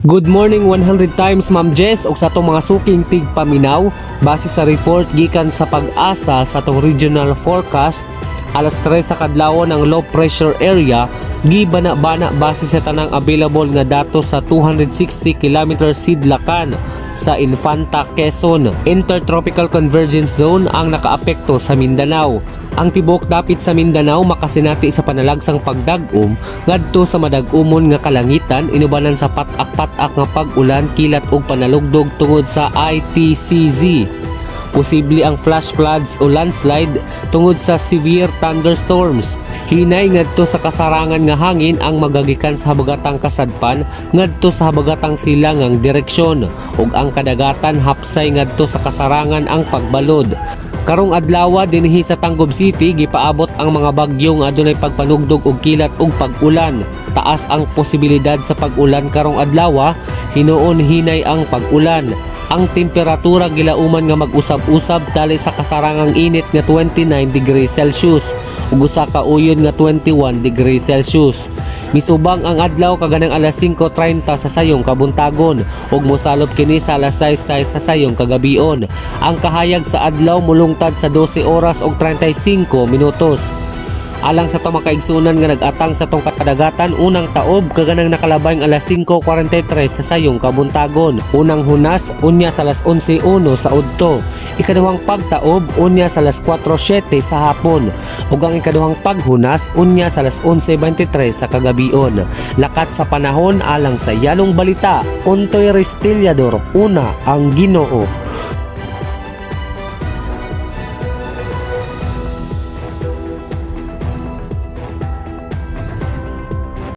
Good morning 100 times, Ma'am Jess, ug sa atong mga suking tigpaminaw. Base sa report gikan sa PAGASA sa atong regional forecast, alas 3 sa kadlawon ang low pressure area gibana-bana base sa tanang available nga datos sa 260 km sidlakan sa Infanta, Quezon. Intertropical Convergence Zone ang nakaapekto sa Mindanao. Ang tibok dapit sa Mindanao makasinati sa panalagsang pagdag-om ngadto sa madag-umon nga kalangitan inubanan sa pat-ak-pat-ak nga pag-ulan, kilat ug panalugdog tungod sa ITCZ. Posible ang flash floods o landslide tungod sa severe thunderstorms. Hinay ngadto sa kasarangan nga hangin ang magagikan sa habagatang kasadpan ngadto sa habagatang silangang direksyon ug ang kadagatan hapsay ngadto sa kasarangan ang pagbalod. Karong adlaw, dinhi sa Tangub City gipaabot ang mga bagyo nga adunay pagpanugdog og kilat ug pag-ulan. Taas ang posibilidad sa pag-ulan karong adlaw, hinuon hinay ang pag-ulan. Ang temperatura gilauman nga mag-usab-usab dali sa kasarangang init nga 29 degrees Celsius ug usa ka uyon nga 21 degrees Celsius. Misubang ang adlaw kaganang alas 5:30 sa sayong kabuntagon ug mosalop kini sa alas 6:06 sa sayong kagabion. Ang kahayag sa adlaw mulungtad sa 12 oras ug 35 minutos. Alang sa atong mga kaigsunan nga nag-atang sa atong kadagatan, unang taob kaganang nakalabay alas 5:43 sa sayong kabuntagon. Unang hunas unya sa alas 11:01 sa udto. Ikaduhang pagtaob unya sa alas 4:07 sa hapon. Ug ang ikaduhang paghunas unya sa alas 11:23 sa kagabion. Lakat sa panahon alang sa Yalong Balita, Ontoy Restillador, una ang Ginoo.